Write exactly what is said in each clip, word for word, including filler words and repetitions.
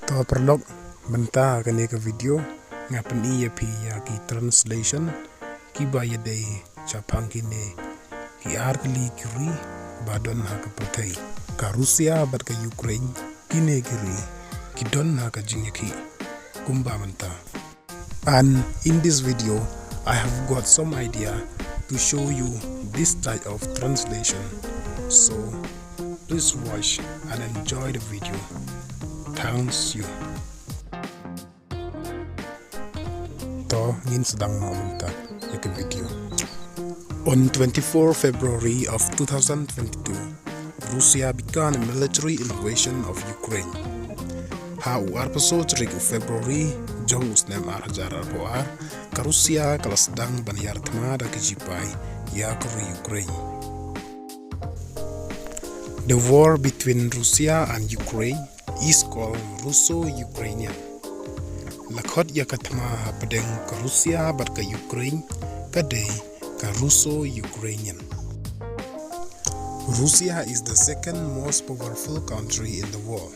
To paralok, mynta kane ka video nga pyni ïa phi ïa ki translation kiba ïadei shaphang kine ki ar tylli ki ri ba don ha ka pyrthei, ka Russia bad ka Ukraine. Kine ki ri ki don ha ka jingïakhih kumba mynta. And in this video, I have got some idea to show you this type of translation. So, please watch and enjoy the video. Thanks you. To ngin sdang noh mynta ïa ka video. On twenty-four February of two thousand twenty-two, Russia began a military invasion of Ukraine. Ha u arphew saw tarik u February jong u snem ar hajar arphew ar, ka Russia ka la sdang ban ïar thma da ki shipai ïa ka ri Ukraine. The war between Russia and Ukraine is called Russo-Ukrainian. La khot ïa ka thma hapdeng ka Russia bad ka Ukraine ka dei ka Russo-Ukrainian. Russia is the second most powerful country in the world.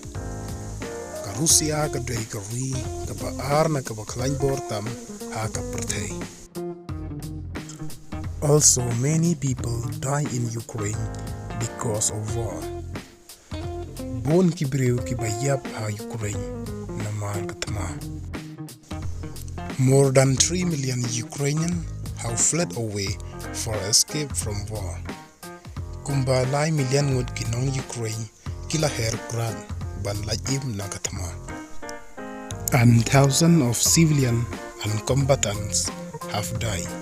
Ka Russia ka dei ka ri kaba ar na kaba khlaiñ bor tam ha ka pyrthei. Also, many people die in Ukraine because of war. Bun ki briew kiba ïap ha Ukraine namar ka thma. More than three million Ukrainians have fled away for escape from war. Kumba lai million ngut ki nong Ukraine ki la her krat ban lait im na ka thma. And thousands of civilian and combatants have died.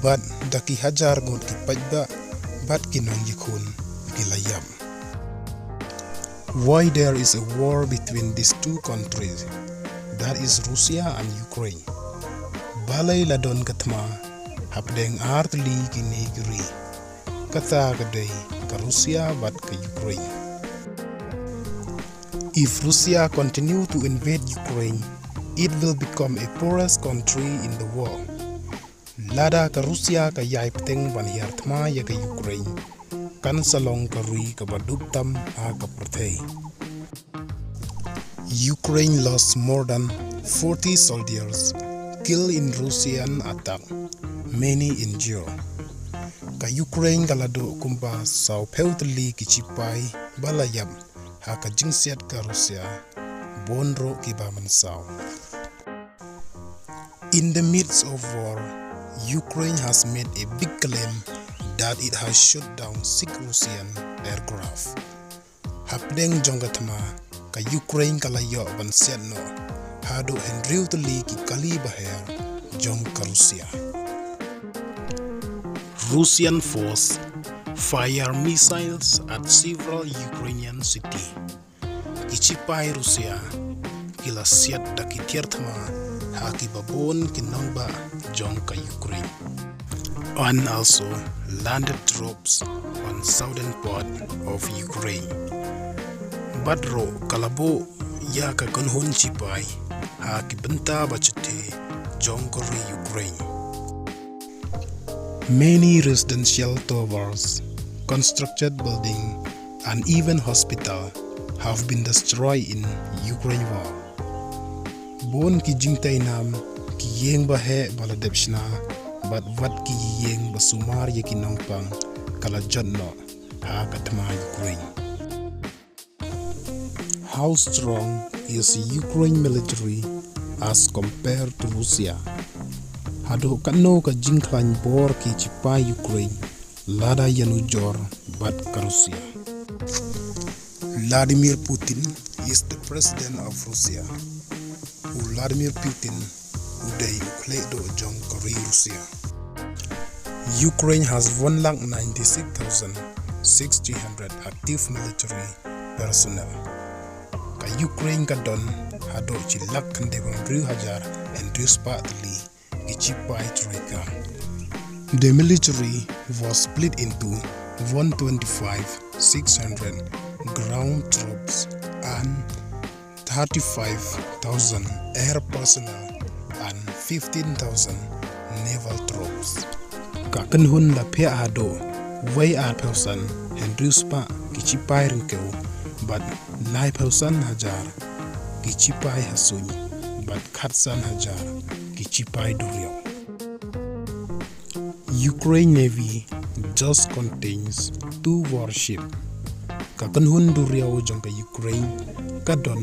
Bad da ki hajar ngut ki paidbah bad ki nongïakhun ki la ïap. Why there is a war between these two countries, that is Russia and Ukraine? Balei la don ka thma hapdeng ar tylli kine ki ri? Kata ka dei ka Russia bad ka Ukraine. If Russia continue to invade Ukraine, it will become a poorest country in the world. Lada ka Russia ka ïai bteng ban hiar thma ïa ka Ukraine, kan sa long ka ri kaba duk tam ha ka pyrthei. Ukraine lost more than forty soldiers killed in Russian attack, many injured. Ka Ukraine ka la duh kumba saw phew tylli ki shipai ba la ïap ha ka jingsiat ka Russia, bun ruh kiba mynsaw. In the midst of war, Ukraine has made a big claim that it has shot down six Russian aircraft. Hapdeng jong ka thma, ka Ukraine ka la ïoh ban siat noh haduh hynriew tylli ki kali baher jong ka Russia. Russian force fire missiles at several Ukrainian city. Ki shipai Russia ki la siat da ki tiar thma ha kiba bun ki nongbah jong ka Ukraine. And also landed troops on southern part of Ukraine. Bad ruh ka la buh ïa ka kynhun shipai ha ki bynta ba shatei jong ka ri Ukraine. Many residential towers, constructed building, and even hospital have been destroyed in Ukraine war. Bun ki jingtei nam, ki ïing ba heh ba la dep shna, bad wat ki ïing ba sumar ïa ki nongpang ka la jot noh ha ka thma Ukraine. How strong is Ukraine military as compared to Russia? Haduh katno ka jingkhlaiñ bor ki shipai Ukraine lada ïanujor bad ka Russia? Vladimir Putin is the president of Russia. U Vladimir Putin u dei u khlieh duh jong ka ri Russia. Ukraine has one lakh ninety-six thousand six hundred active military personnel. Ka Ukraine ka don haduh shi lak khyndai phew hynriew hajar hynriew spah tylli ki shipai troika. The military was split into one twenty-five six hundred ground troops and thirty-five thousand air personnel and fifteen thousand naval troops. Ka kynhun la phiah haduh wei arphew san hynriew spah ki shipai ryngkew bad laiphew san hajar ki shipai ha suiñ bad khatsan hajar ki shipai duriaw. Ukraine Navy just contains two warship. Ka kynhun duriaw jong ka Ukraine ka don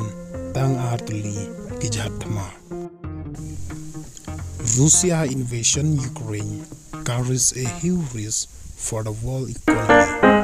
tang ar tylli ki jahaj thymmai. Russia invasion Ukraine carries a huge risk for the world economy.